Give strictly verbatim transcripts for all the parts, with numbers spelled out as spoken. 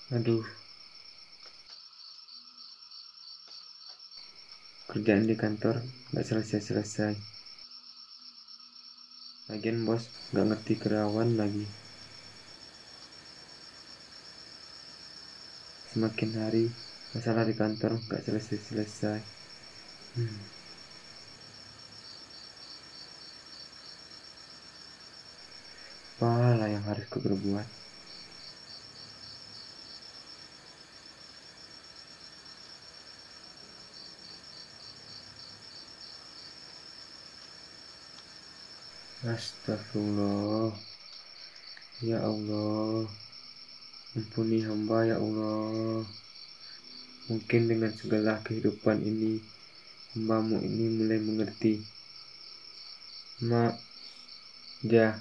Aduh. Kerjaan di kantor nggak selesai-selesai. Lagian bos nggak ngerti karyawan lagi. Semakin hari, masalah di kantor nggak selesai-selesai. Hmm. Apalah yang harus ku perbuat? Astagfirullah. Ya Allah, ampuni hamba, ya Allah. Mungkin dengan segala kehidupan ini, hambamu ini mulai mengerti. Mak, Jah,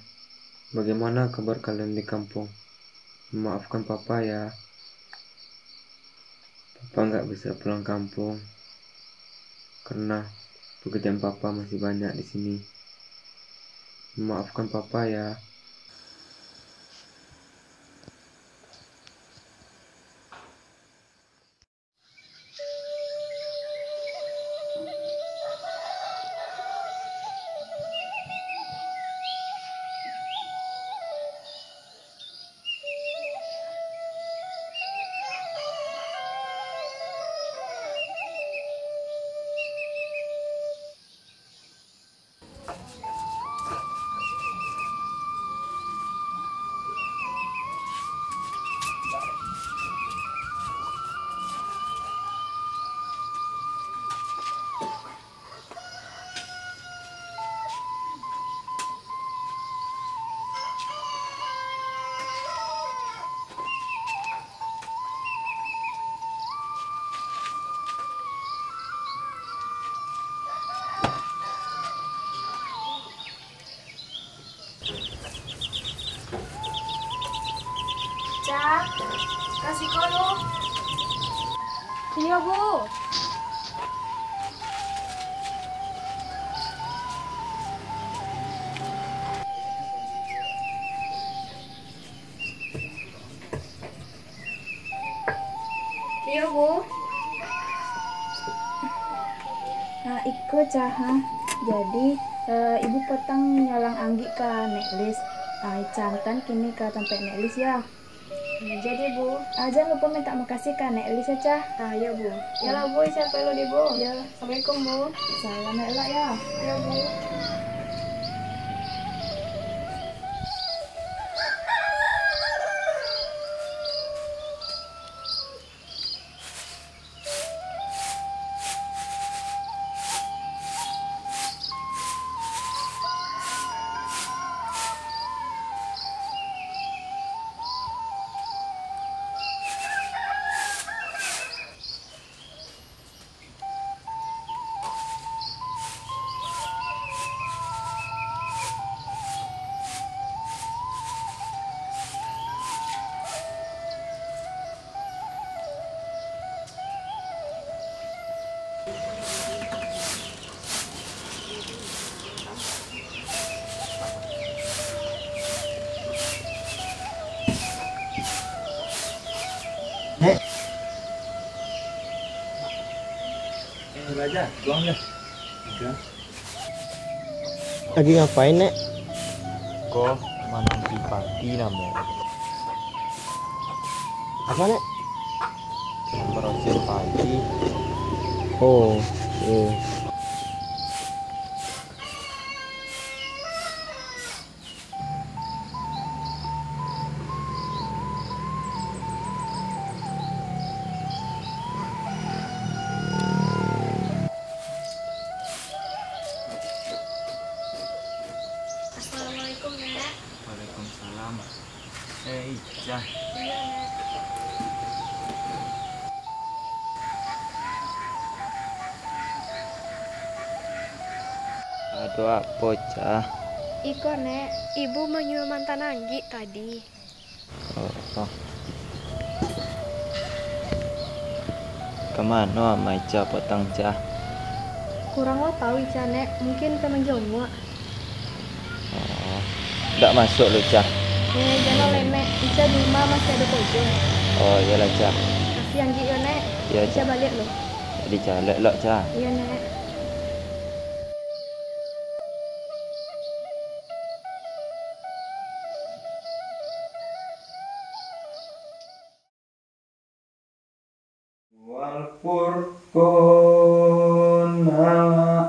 bagaimana kabar kalian di kampung? Maafkan papa ya. Papa nggak bisa pulang kampung karena pekerjaan papa masih banyak di sini. Maafkan papa ya. Cah, ka siko lu. Iyo, Bu. Iyo, Bu. Nah, iko, Cah, ha. Jadi, eh, Ibu patang nyalang anggik ka Nek Lis. Ah, Ica antaan kini ka tampek Nek Lis, ya. Jadi, Bu. Ah, jan lupo mintak makasih ka Nek Lis, ya, Cah. Ah, iyo, Bu. Iyolah, Bu, Ica pulang dulu, Bu. Iyo. Assalamualaikum, Bu. Salam elok, ya. Iyo, Bu. Nek. Eh, Raja, pulang dah. Udah. Lagi ngapain, Nek? Ko mananti padi namo. Apa, Nek? Barasiah padi. Oh, iyo. Assalamualaikum, Nek. Waalaikumsalam. Eh, Ica. Iyo, Nek. Ado apo, Cah? Iko, Nek, Ibu manyuruah mantan anggik tadi. Oh, oh. Ka mano Ama Ica patang, Cah? Kurang lo tahu Ica, Nek. Mungkin ka manjonguak. Oh, ndak masuak lo, Cah. Eh, jan lo, Nek. Ica di rumah masih ado karajo. Oh, iyolah, Ca. Makasih, Anggi, yo, Nek. Iyo, Ca. Ica baliak lo. Jadi, Ca, lok-lok, Ca. Iyo, Nek. Wal furqan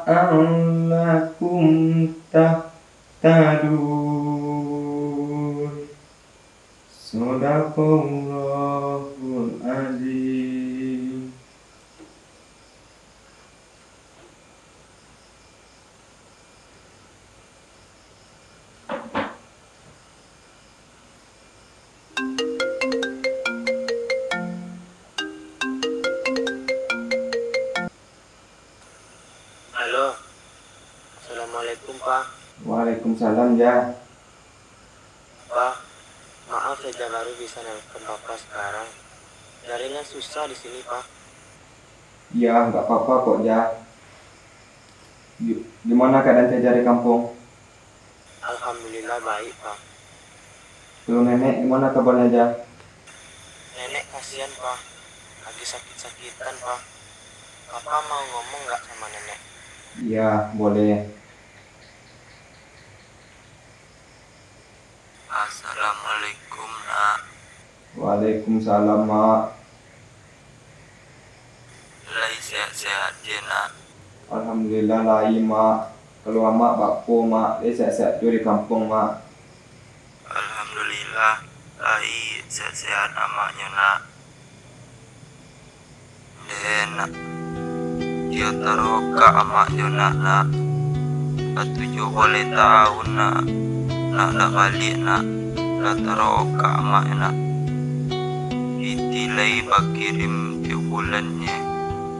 la'allakum tahtadun. Sadaqallahul azim. Halo. Assalamualaikum, Pa. Waalaikumsalam, Ja. Pa, maaf, Eja baru bisa nelpon Papa sekarang. Jaringan susah di sini, Pa. Iya, nggak apa-apa kok, Ja. Gi-, gimana keadaan Eja di kampung? Alhamdulillah, baik, Pa. Kalau nenek, gimana kabarnya, Ja? Nenek kasihan, Pa. Lagi sakit-sakitan, Pa. Papa mau ngomong nggak sama nenek? Iya, boleh. Assalamualaikum, Nak. Waalaikumsalam, Mak. Lai sehat-sehat je, Nak? Alhamdulillah, lai, Mak. Kalau Amak baa, Mak, lai sehat-sehat juo di kampuang, Mak? Alhamdulillah, lai sehat-sehat amaknyo, Nak. Dek, Nak. Iyo tarokak amak jo Nak, Nak. Lah tujuah baleh taun, Nak. Nak ndak baliak, Nak. Lah tarokak amak, Nak. Pitih lai bakirim tiok bulan, nyo.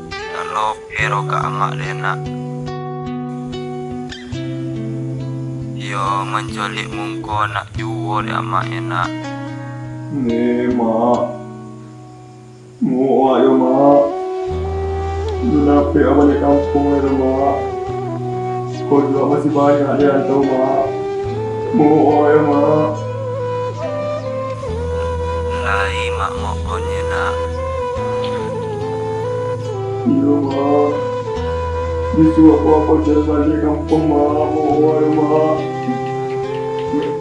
Ndak lopeh rokak amak dek, Nak. Iyo manculik mungko Nak juo dek amak, Nak. Neh, Mak. Mook awak yo, Mak. Ndak dapek baliak kampuang lai doh, Mak. Karajo awak masih banyak di rantau, Mak. Mook awak yo, Mak. Lai, Mak, mooknyo, Nak. Iyo, Mak. Bisuak awak karajo baliak kampuang, Mak. Mook awak yo, Mak.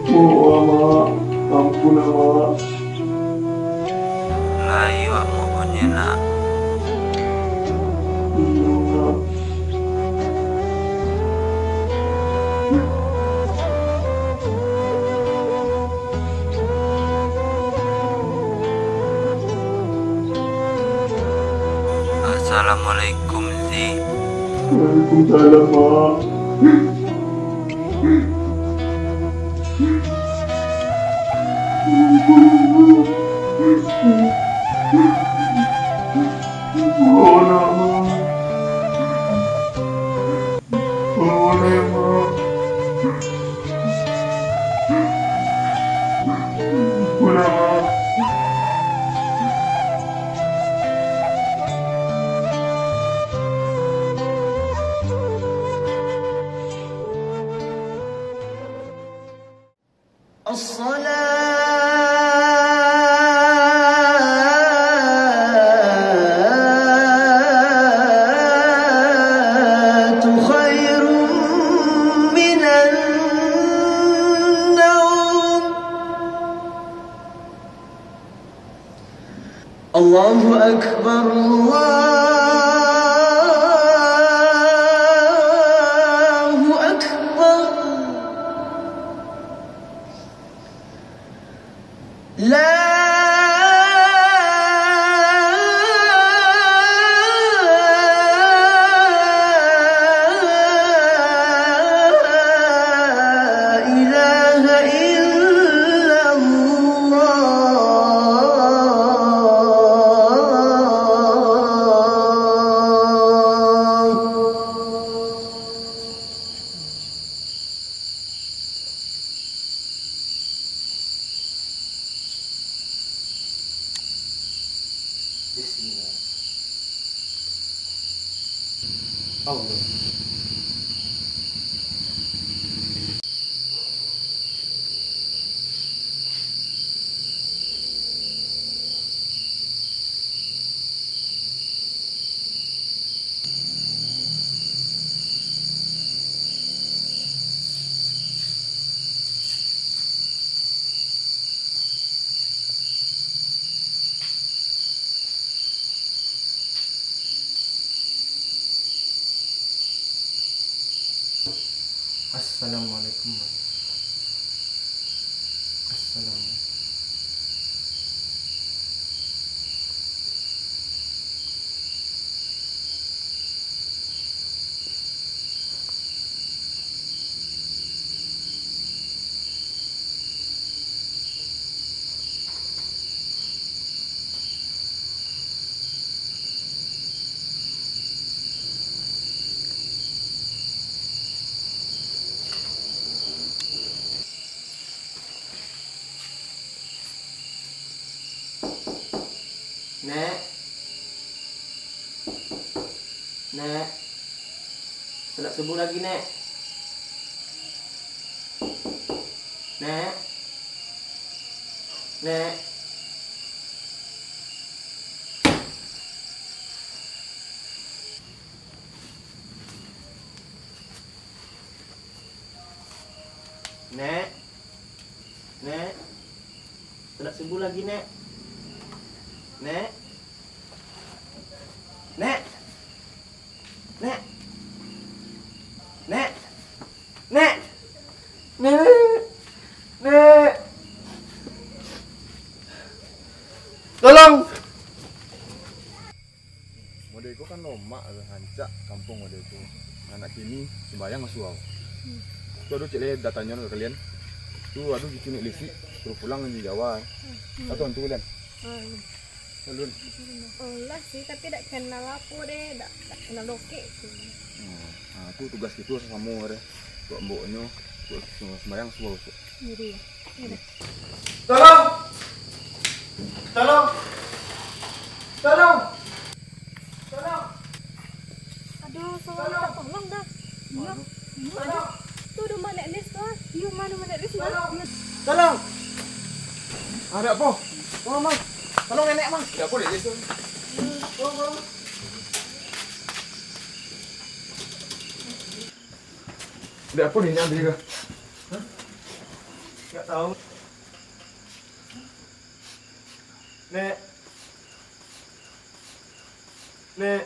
Mook awak, Mak. Ampun, Mak. Lai awak mooknyo, Nak. Assalamualaikum, Zi. Waalaikumsalam, Mak. الصلاة خير من النوم. الله أكبر، الله أكبر. لا إله إلا الله. Bismillah. Allah. Assalamualaikum warahmatullahi wabarakatuh. Assalamualaikum. Nek. Nek. Salat subuh lagi, Nek. Nek. Nek. Nek. Nek. Salat subuh lagi, Nek. Nek. Nek. Nek. Nek. Nek. Nek. Nek. Tolong. Model ko kan lomak tu, rancak kampuang model tu. Anak kini sumbayang masuak. Tu ado cek lai datanyo ka kalian. Tu ado gitu naik listrik, suruh pulang di Jawa. Atau tu kalian? Alun. Alah sih, tapi dak kenal apo deh, dak, dak kenal dokek tu. Hmm. Nah, tu tugas kito samo deh. Buat mboknyo, buat sumbayang subuh. Jadi, ya deh. Tolong! Tolong! Tolong! Tolong! Aduh, tolong, minta tolong dah. Iya. Iya, aduh. Tuh, udah manek list tuh. Iya, mana manek list, Mas? Tolong! Tolong! Ada apa? Tolong, Mang. Tolong nenek, Mang. Ada apa, Dek Lis? Tolong, tolong. Ada apa ni, Nyang, tadi kah? Hah? Nggak tahu. Nek. Nek.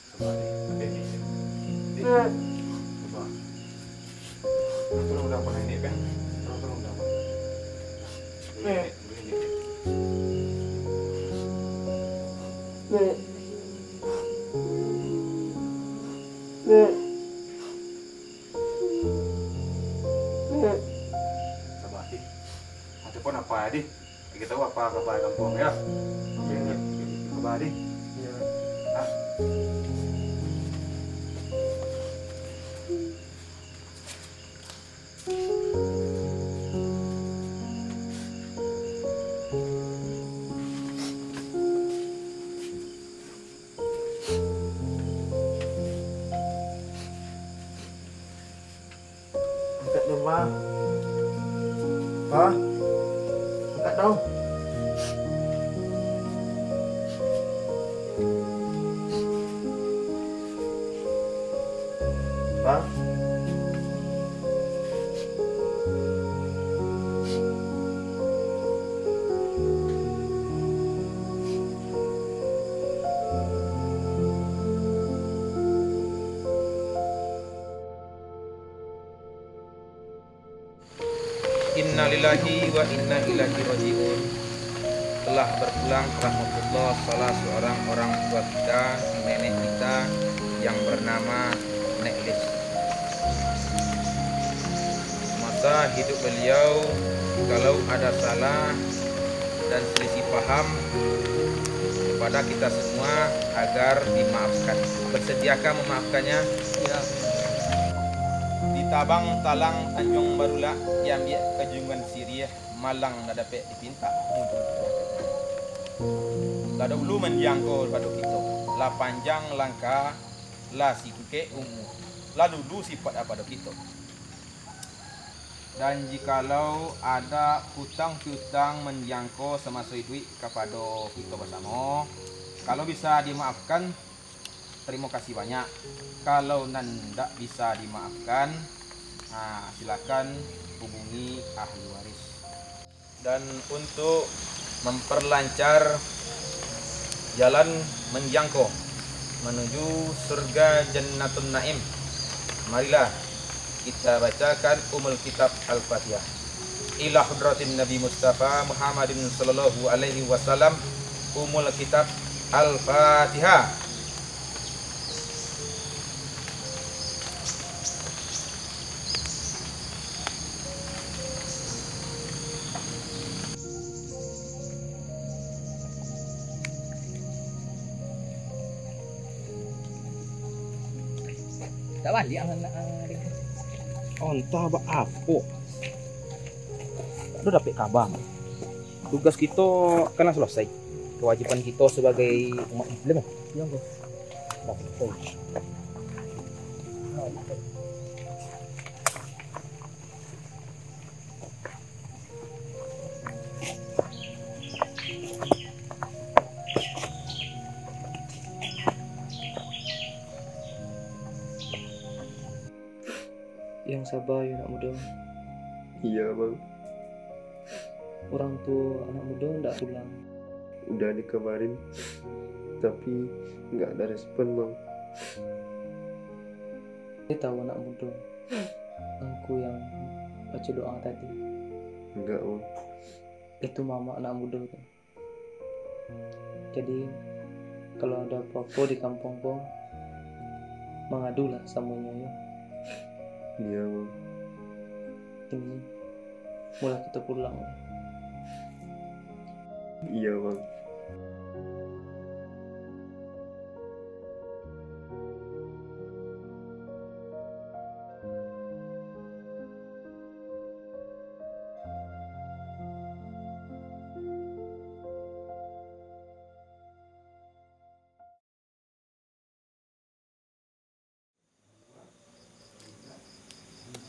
Sabar, Dek. Dek, Dek, Dek. Dek. Nek. Sabar. Tolong dah, Pak, Nek, kan? Tolong, tolong dah, Pak. Nek. Nek. Nek. Nek. Nek. Sabar, Dek. Ataupun apa, Dek? Bagi tahu apa kabar kampung, ya? Oke, Dek. Kabar, Dek? Iya. Ah. Angkat dong, Bang. Bang. Angkat dong. Bang. Innalillahi wa inna ilaihi raji'un. Telah berpulang rahmatullah salah seorang orang tua kita, nenek kita yang bernama Nek Lis. Masa hidup beliau, kalau ada salah dan selisih paham kepada kita semua, agar dimaafkan. Bersediakah memaafkannya? Ya. Di Tabang Talang Tanjuang Barulak, diambiak ka Junjuan Siriah, malang nan dapek dipintak. Lah dahulu manjangko pado kito, lah panjang langkah, lah singkek umua, lah lulu sipaik pado kito. Dan jikalau ada hutang piutang manjangko samaso iduik kapado kito basamo, kalau bisa dimaafkan, tarimo kasih banyak. Kalau nan indak bisa dimaafkan, ha, silakan hubungi ahli waris. Dan untuk memperlancar jalan manjangko Manuju surga Jannatun Naim. Marilah kita bacakan Umul Kitab Al-Fatihah. Ila hadratin Nabi Mustafa Muhammadin sallallahu alaihi wasallam, Umul Kitab Al-Fatihah. Tak baliak anak, ah, dia. Oh, entah bak apo. Ado dapek kaba. Tugas kito kan lah salasai. Kawajiban kito sabagai umat Muslim, eh. Iyo, Bang. Nah, oh. Yang sabar yo, anak mudo. Iya, Bang. Urang tuo anak mudo ndak pulang. Udah dikabarin, tapi nggak ada respon, Bang. Dia tahu anak mudo. Angku yang baca doa tadi. Enggak, Bang. Itu mamak anak mudo tu. Jadi, kalau ada apa-apa di kampung ko, mangadulah samonyo, yo. Iya, Bang. Kini, mula kita pulang. Iya, Bang.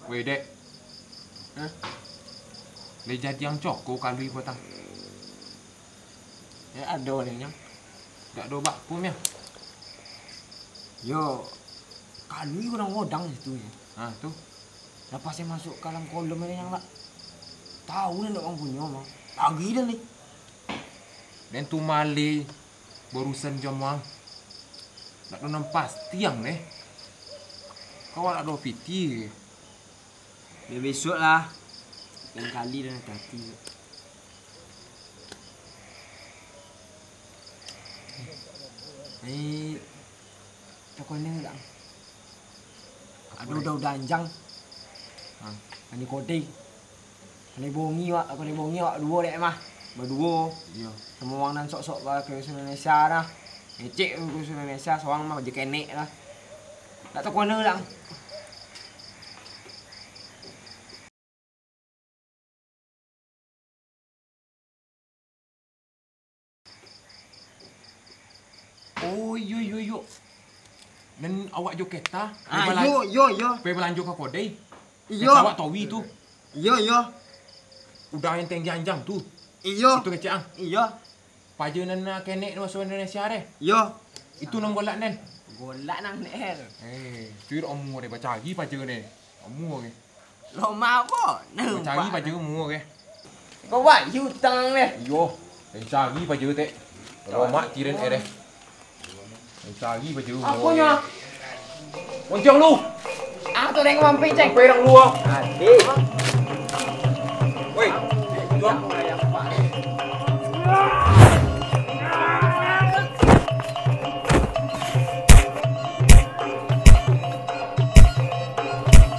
Weh, Dek. Hah? Lai jadi ang coko kalui ko tang? Ya, ado lai, Nyang. Dak ado bak pun, ya. Yo, kalui urang godang situ, ya. Ha, tu. Lah pas yang masuk ka dalam kolom ni, Nyang, lah. Tahu ni dak urang punyo, mah. Lagi dah ni. Den tu maleh barusan jo ang. Dak ado nan pasti ang deh. Kau dak ado piti. Ya, besok lah. Lain kali dan hati-hati. Eh, takon ni dak? Aduh, udah-udah anjang. Ha. Ani kodei. Pandai bongi awak, pandai bongi awak duo dek mah. Baduo. Iyo. Samo urang nan sok-sok ba-, ka Indonesia dah. Ngecek ka Indonesia, sorang mah je kenek lah. Tak tahu kona lah. Oh, iyo, iyo, iyo. Nan awak jo keta, Ah, pai balan-, iyo, iyo, iyo. pai balanjo ka kodai. Iyo. Keta awak Towi tu. Iyo, iyo. Udah yang tinggi anjang tu. Iyo. Itu kecek ang. Iyo. Paja nan, ah, kenek tu masuk Indonesia deh. Iyo. Itu nan golak nan. Golak nan, Nel. Eh, cuir omu deh, bacari paja deh. Omu deh. Loma apo? Bacari paja omu deh. Kau buat yu utang deh. Iyo, eh, cari paja tek. Lomak tiren eh deh. Cari baju. Aponyo? Moncong lu. Ah, tu deng mampir, cek. Mampir dang lu, ah. Ati. Woi, jual.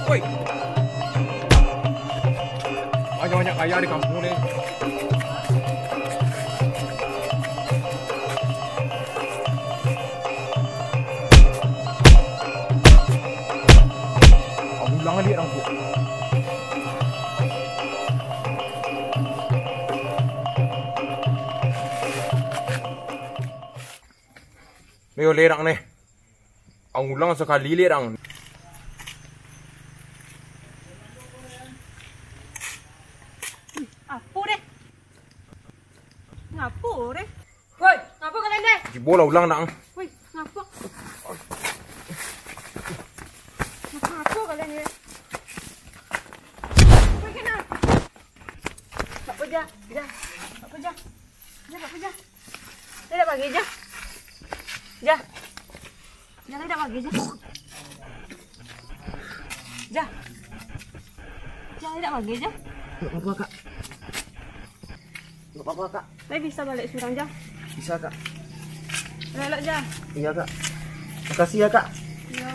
Woi. Banyak-banyak kaya di kampung ni. Ulang baliak nang tu. Ni oleh dak ni. Ang ulang sakali lek dang. Apo deh? Ngapo deh? Woi, ngapo kalian deh? Jibo lah ulang nak. Woi, ngapo? Ngapo kalian deh? Woi, kena. Ngapo jah? Jah. Ngapo jah? Jah, ngapo jah? Jah, dah pagi, Jah. Jah. Jah, lai dak bagai, Jah. Jah. Jah, lai dak bagai, Jah. Ndak apa-apa, Kak. Ndak apa-apa, Kak. Lai bisa baliak surang, Jah? Bisa, Kak. Elok-elok, Jah. Iyo, Kak. Makasih yo, Kak. Iyo.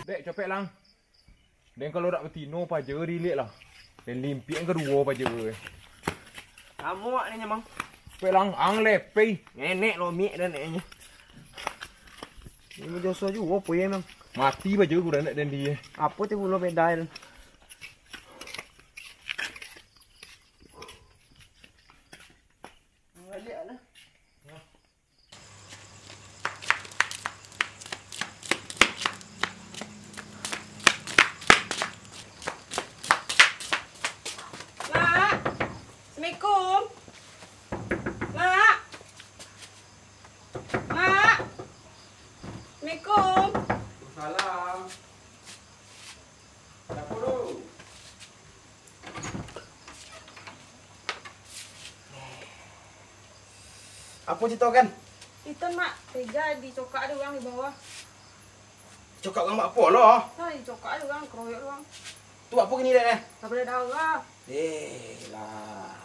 Dek, capek, Lang. Den kalau dak batino paja diliek lah. Den limpiak kaduo paja. Samo awak ni, Mang. Pelang ang lepei. Nenek lomiak dan neneknyo. Ini joso juo apo ye, Mang? Mati paja guranak den di. Apo tu pulo beda tu? Baliak lah. Mak. Assalamualaikum. Mak. Mak. Assalamualaikum. Waalaikumsalam. Siapo tu? Apo carito, Kan? Itu, Mak, Teja dicokak dek urang di bawah. Cokak urang apo lo? Nah, dicokak dek urang, keroyok urang. Tu apo kini dek, eh? Tabaliak darah. Eh, lah.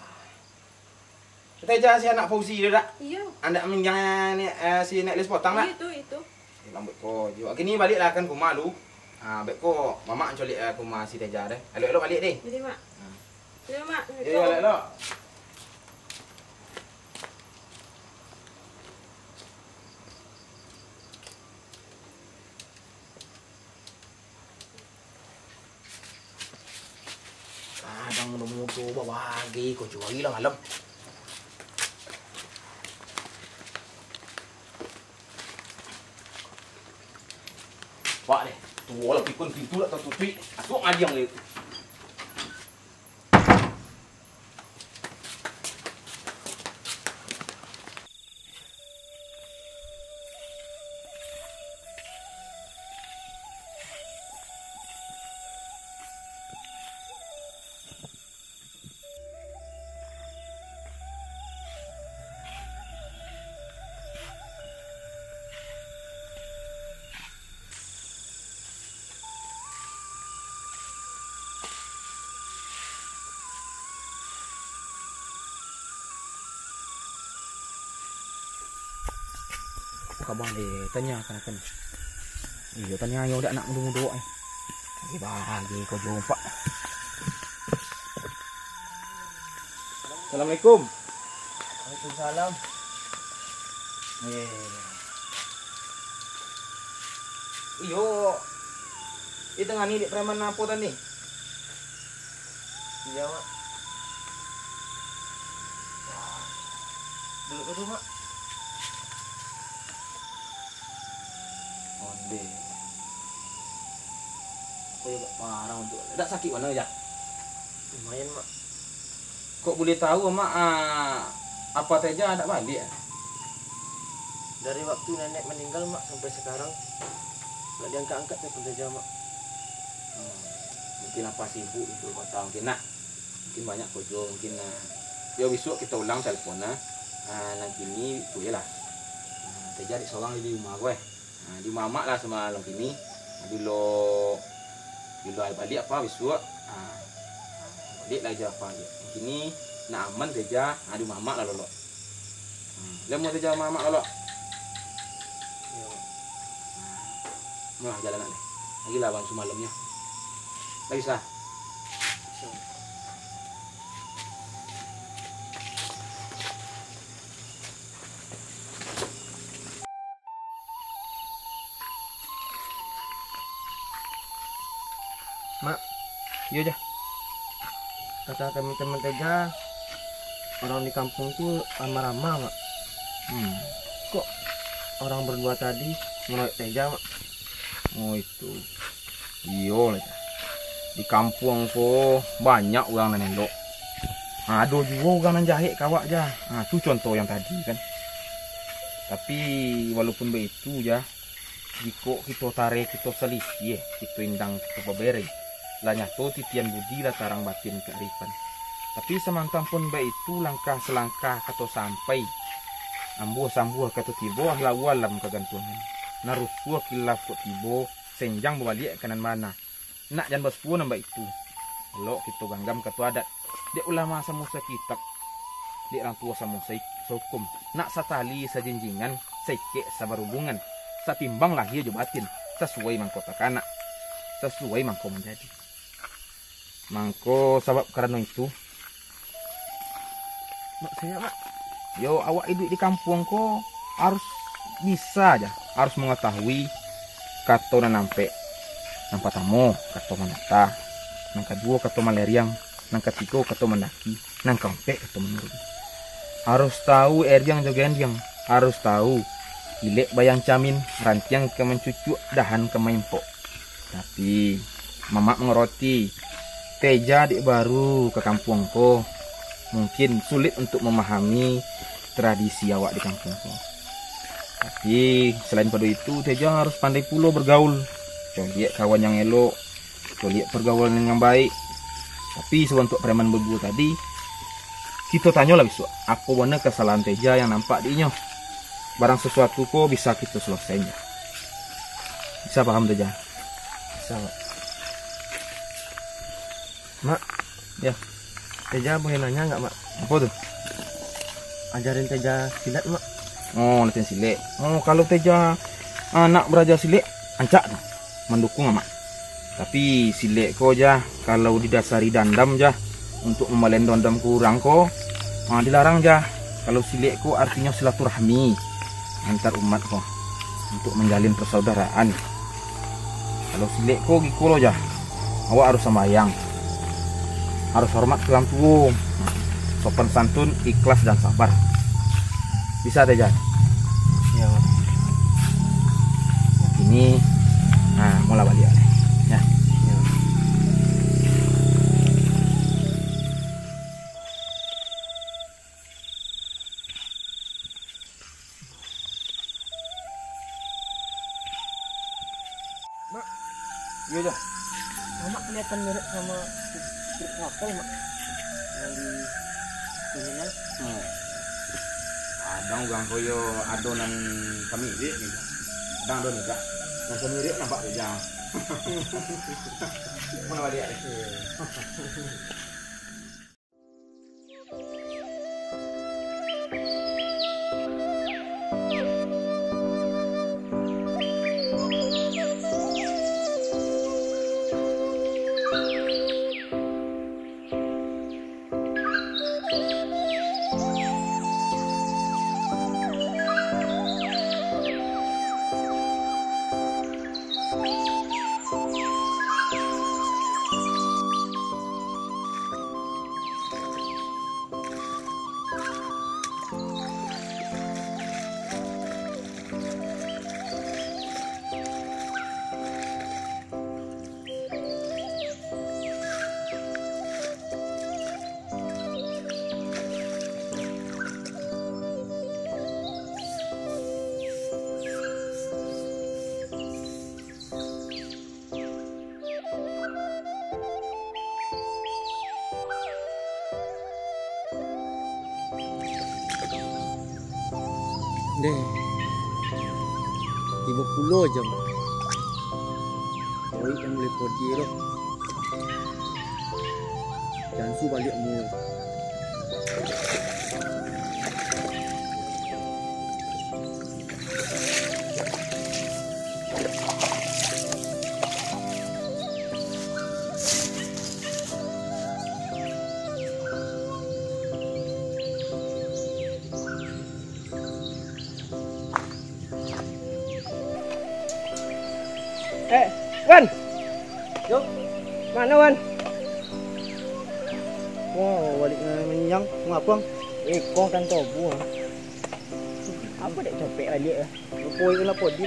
Teja si anak Fauzi tu dak? Iyo. Anak minjang ni, eh, si Nek Lis Potang dak? Iyo, tu, itu. Eh, lambek ko juo. Kini baliak lah kan ka rumah lu. Ah, beko mamak coliak, eh, ka rumah si Teja deh. Elok-elok baliak deh. Jadi, Mak. Ah. Jadi, Mak. Iyo, elok-elok. Kadang mudo-mudo babagai ko juo lah malam. Pak deh, tuo lah pikun pintu dak tatutuik. Asuak madiang deh. Apo kaba deh, tanyakan akan. Iyo, tanyo yo dak nak mudo-mudo eh. Bagi-bagi ko jumpa. Assalamualaikum. Waalaikumsalam. Eh. Iyo. Di tangah ni dek preman apo tadi? Iyo, Mak. Duduk dulu, Mak. Onde. Aku juga parah untuk. Dak sakik mano, Jak? Lumayan, Mak. Kok buliah tahu, Mak, ah, apa Teja dak baliak? Dari waktu nenek meninggal, Mak, sampai sekarang, nggak diangkat-angkat telepon Teja, Mak. Hmm, mungkin apa sibuk itu, kau tahu, mungkin, nak. Mungkin banyak kerja, mungkin, nah. Yo, besok kita ulang telepon, nah. Ah, nan kini, itu je lah. Ah, Teja dek sorang di rumah ko, eh. Ha, di rumah amak lah samalam kini. Bilo, bilo baliak apa bisuak? Ha, baliak lah jo apa baliak. Kini nak aman Teja, ha, di rumah amak lah lolok. Ha, lemo Teja rumah amak lolok. Iyo. Ha, malah jalan nak deh. Lagi lah bang samalamnyo. Lagi sah. Mak, iyo, Jah. Kata teman-teman Teja, orang di kampung tu ramah-ramah, Mak. Hmm. Kok orang berdua tadi ngeroyok Teja, Mak? Oh, itu. Iyo lah, Jah. Di kampuang ko banyak urang nan elok. Ha, ado juo urang nan jahek ka awak, Jah. Ha, tu contoh yang tadi, kan. Tapi, walaupun baitu, Jah, jikok kito tareh, kito salisiah, kito indang, kito babereng, lah nyato titian budi, lah tarang batin kearifan. Tapi samantang pun baitu, langkah salangkah kato sampai, ambuah sambuah kato tibo, alah alam kagantuangan. Nan rusuah kilaf kok tibo, senjang babaliak ka nan bana. Nak jan basuo nan baitu. Elok kito ganggam kato adat. Dek ulama samo sakitab, dek urang tuo samo sa-, saukum. Nak satali sajinjingan, saikek sabarubungan. Satimbang lahia jo batin, sasuai mangko takanak, sasuai mangko manjadi. Mangko sabab karano itu, Mak, siap, Mak. Yo, awak iduik di kampuang ko harus bisa ja, harus mangatahui kato nan ampek. Nan patamo, kato manata. Nan kaduo, kato maleriang. Nan katigo, kato mandaki. Nan kaampek, kato manurun. Harus tahu eriang jo gendiang. Harus tahu ilek bayang camin, rantiang ka mancucuak, dahan ka maimpok. Tapi, Mamak mangaroti, Teja dek baru ka kampuang ko, mungkin sulik untuak mamahami tradisi awak di kampuang ko. Tapi, salain pado itu, Teja harus pandai pulo bagaul, caliak kawan yang elok, caliak pargaulan yang baik. Tapi, sabantuak preman baduo tadi, kito tanyolah bisuak, apo bana kasalahan Teja yang nampak di inyo. Barang sasuatu ko bisa kito salasaian. Bisa paham, Teja? Bisa, Mak. Mak. Ya. Teja boleh nanya nggak, Mak? Apo tu? Ajarin Teja silat, Mak. Oh, latihan silek. Oh, kalau Teja, ah, nak baraja silek, rancak tu. Mandukuang, Mak. Tapi, silek ko, Jah, kalau didasari dandam, Jah, untuak mambalain dandam ka urang ko, ah, dilarang, Jah. Kalau silek ko artinyo silaturahmi antar umat ko, untuak manjalin persaudaraan. Kalau silek ko giko lo, Jah, awak harus sambayang, harus hormat ka urang tuo, sopan santun, ikhlas, dan sabar. Bisa, Teja? Iyo, Mak. Kini, nah, mula baliak, ya. Iyo. Mak. Iyo, Jah. Mamak kelihatan mirip sama kurik kapal, Mak. Yang di sini, Mak. Hmm. Kadang urang ko yo ado nan samirip ni. Kadang ado nan indak. Nan samirip nampak tu, Jah. Mano baliak deh. Deh, tibo pulo jam. Oik yang mulai podi lo. Jansu baliak mua. Eh, Wan! Yo. Mano, Wan? Wah, baliak, eh, manyang, ngapuang. Eh, kong kan tobu, ah. Apo dek copek baliak, ah? Apo itu nak podi?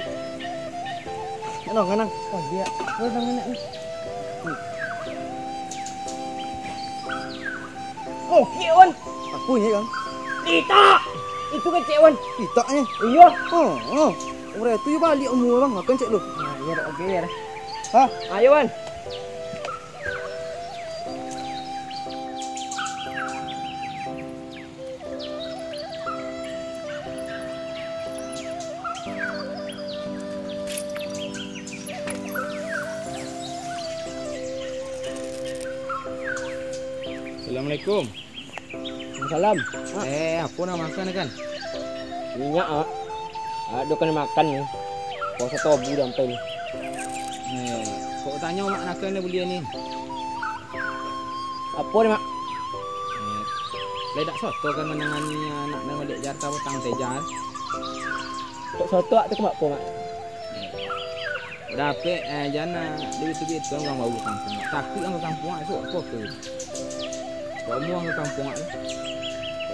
Anang, anang. Podi, ah. Apo namo nak ni? Hmm. Mungkin, Wan. Apo ni, Kang? Itak! Itu kecek, Wan. Itak ni? Iyo. Oh, oh. Urang tu yo baliak umua, Bang. Makan cek lu. Nah, iyo, oke, iyo. Hah? Ayo, Wan. Assalamualaikum. Salam. Eh, apo nan makan, Kan? Minyak, ah. Ado kan makan ni. Puasa tobu sampai ni. Eh, kok tanyo mak nakan ni buliah ni? Apo ni, Mak? Eh, lai dak soto kan manangani anak nan baliak jar ka batang tejar? Kok soto tu ka mak apo, Mak? Dapek, eh, jan, ah, duit tu duit tu urang bau ka kampuang. Takuik urang ka kampuang, esok apo ke? Kok amuah ka kampuang tu?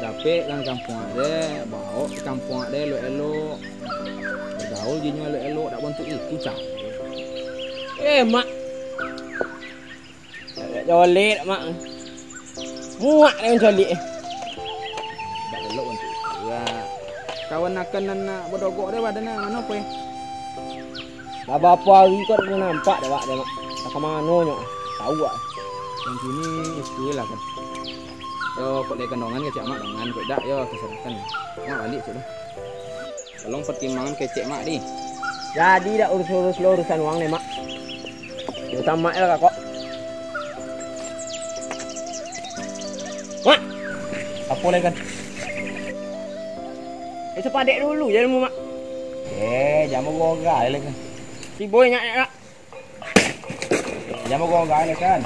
Dapek urang ka kampuang deh, baok ka kampuang deh, elok-elok. Bagaul jinyo elok-elok, dak bantuak itu, cah. Eh, Mak. Colek, Mak. Muak dek mancolek. Dak elok bantuak itu lah. Kawan akan nan nak badogok deh, badan mano, Pe? Lah, barapo ari ko dak nampak dek awak deh, Mak. Entah ka mano nyo. Tau awak. Nan kini itu lah, Kan. Yo, kok lai kan dongan kecek Mak, dongan, kok dak, yo, tasarahkan. Mak baliak cek tu. Tolong pertimbangan kecek Mak di. Jadi dak urus-urus lo urusan wang ne, Mak. Urusan Mak lah, Kak. Mak! Apo lai, Kan? Eh, sapadek dulu je ilmu, Mak. Eh, jan bagorai lai, Kan. Si boy nyak, nyak, Kak. Jan bagorai lai, Kan.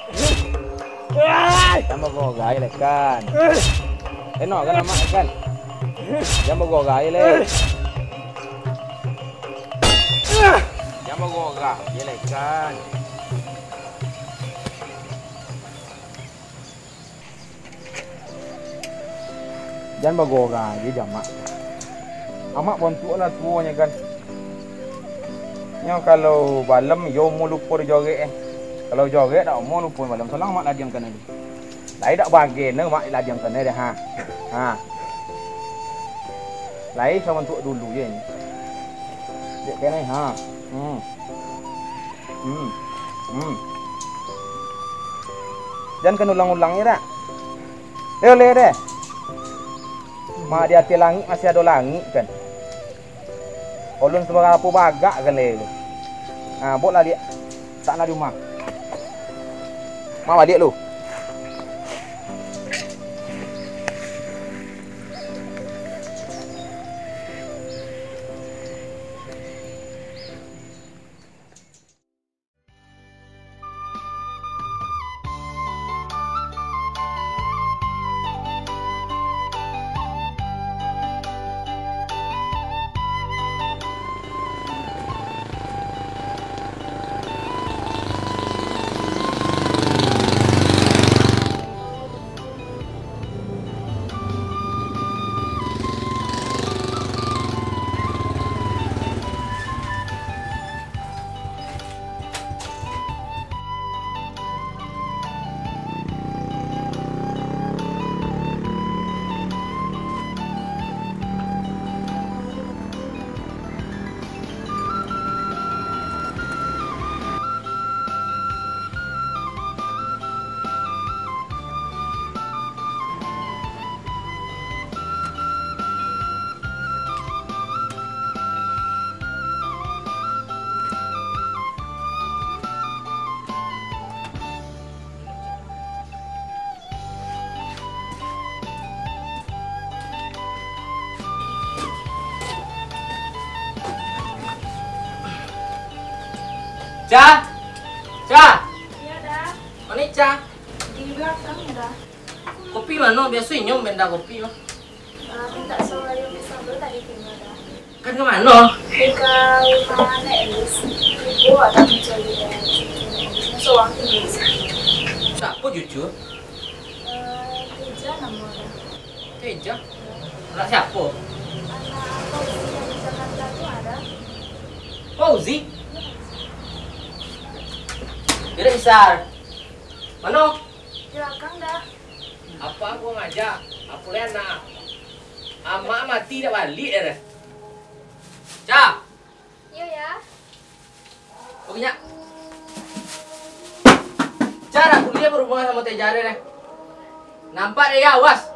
Jan bagorai lai, Kan. Eno kan amak, Kan. Jan bagorai lai. Jan bagorai lai, Kan. Jan bagorai je, Jamak. Amak bontuak lah tuo nyo, Kan. Nyo kalau balem, iyo umua lupo dijorek, eh. Kalau jorek dak umua lupo balem. Salang amak ladiang kan tadi. Lai dak bagen mak ladiang kan dah, ha. Ha. Lai sabantuak dulu je ni. Dek kene, ha. Hmm. Hmm. Hmm. Jan kan ulang-ulang je dak? Eh, oleh deh. Mak di ateh langik masih ado langik kan. Ulun sabarapo bagak kan leh. Nah, bok lah liak. Tak nak di rumah. Mak baliak lu. Ca! Ca! Iya, Da. Mano Ca? Di balakang, Da. Kopi mano? Biaso inyo minta kopi mah. Ah, minta suruh ayo minta sambal tadi tinggal, Da. Kan ka mano? Di ka rumah Nek Lis. Ibu ada mencari, eh, cucu Nek Lis. Seorang tinggal di situ. Siapo cucu? Eh, Teja nama, Da. Teja? Anak siapo? Anak Fauzi yang di Jakarta tu ada. Fauzi? Iya. Gerak besar. Mano? Di balakang, Da. Apo kurang aja? Apo lai anak? Amak mati dak baliak dah. Ca! Iyo, Ya. Oke, nyak. Ca, dak buliah barubungan samo Teja deh. Nampak deh, ya, awas.